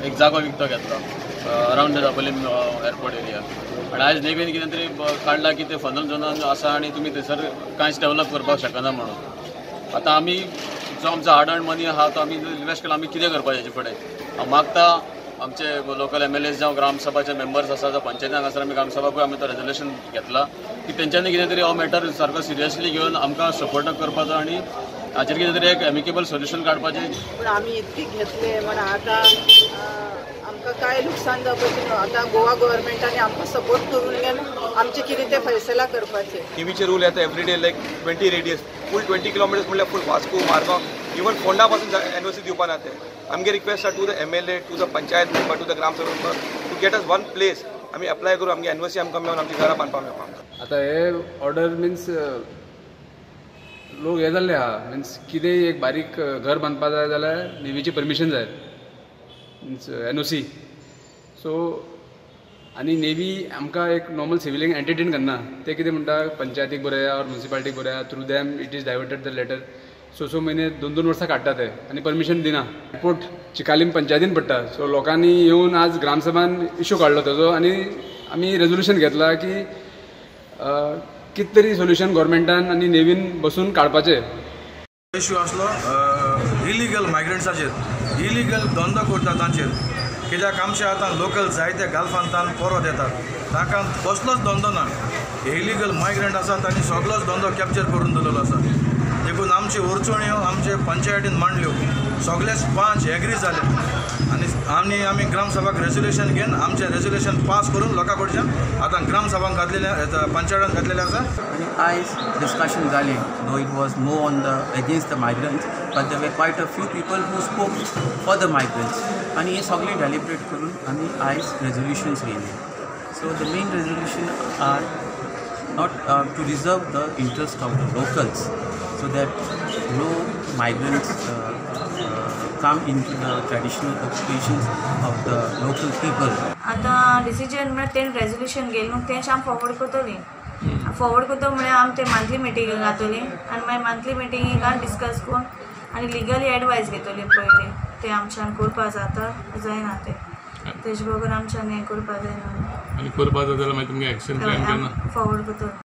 एक जागो विकतो घेतला around the Dabolim airport area. आनी आयज नेवीन कितें तरी काडला की ते फनल झोनान आसा आनी तुमी थंयसर कांयच डेवलप करपाक शकना म्हणून. आतां आमी जो आमचो हार्ड अर्न मनी आहा तो आमी इन्वेस्ट केला, आमी कितें करपाचें हेजे फुडें? हांव मागता आमचे लोकल MLAs जावं ग्रामसभाचे मेंबर्स आसा जावं पंचायतीन हांगासर आमी ग्रामसभाकूय आमी तो रेजोल्युशन घेतला की तेंच्यांनी कितें तरी हो मॅटर सारको सिरियसली घेवन आमकां सपोर्ट करपाचो आनी हाचेर कितें तरी एक एमिकेबल सोल्युशन काडपाचें. पूण आमी इतकी घेतले म्हण आतां आमकां कांय लुकसाण जावपाचें न्हू. आतां गोवा गव्हर्मेंटान आमकां सपोर्ट करून घेवन आमचें कितें तें फैसला करपाचें. नेवीचे रूल येता everyday like 20 radius full 20 kilometres म्हणल्यार फूल वास्को, मारगांव, इवन फोंडा पासून NOC दिवपा ना ते. आमगे रिक्वेस्ट आहा to the MLA, to the panchayat member, to the gram sabha member to get us one place. आमी अप्लाय करूं, आमगे NOC आमकां मेळून आमची घरां बांदपाक मेळपा. आतां हे ऑर्डर मिन्स लोक हे जाल्ले आहा, मिन्स कितेंय एक बारीक घर बांदपा जाय जाल्यार नेवीची परमिशन जाय, मिन्स NOC. सो आनी नेवी आमकां एक नॉर्मल सिविलियन एंटरटेन करना. ते कितें म्हणटा, पंचायतीक बरया or म्युनिसिपालिटीक बरया, through them it is diverted the letter. So so म्हयने 2-2 वर्सां काडटा ते आनी परमिशन दिना. एअरपोर्ट चिकालीम पंचायतीन पडटा. सो लोकांनी येवन आज ग्रामसभान इशू काडलो तेजो आनी आमी रेजोल्युशन घेतला की कितें तरी सोल्युशन गव्हर्मेंटान आनी नेवीन बसून काडपाचें. इश्यू आसलो इलिगल मायग्रंट्साचेर, इलिगल धंदो करता तांचेर, कित्याक आमचे आतां लोकल जायते गाल्फांतान परत येतात, तांकां कसलोच धंदो ना. इलिगल मायग्रंट आसा तांणी सगळोच धंदो कॅप्चर करून दवरलेलो आसा. देखून आमची अडचण्यो आमचे पंचायतीन मांडल्यो, सगळेच पंच एग्री जाले आनी आनी आमी ग्रामसभाक रेजोल्युशन घेवन आमचें रेजोल्युशन पास करून लोकां कडच्यान आतां ग्रामसभाक घातलेलें, पंचायतीन घातलेलें आसा. आनी आयज डिस्कशन जालें, though it was more on the against the migrants, but there were quite a few people who spoke for the migrants. आनी हें सगळें डेलिबरेट करून आमी आयज रेजोल्युशन्स घेयले. So the main resolution are not to reserve the interest of the locals so that no migrants come into the traditional occupations of the local people. आतां decision म्हळ्यार तें resolution घेयलें न्हू, तेंच आमी फॉरवर्ड करतलीं. फॉरवर्ड करता म्हळ्यार आमी ते मंथली मिटींगेक घातली आनी मागीर मंथली मिटींगेक डिस्कस करून आनी लिगली एडवायस घेतली पयलीं, तें आमच्यान करपा जाता जायना तें, तेजे बगर आमच्यान हें करपा जायना. आनी करपा जाता जाल्यार मागीर तुमगे एक्शन प्लॅन केन्ना फॉरवर्ड करतलीं.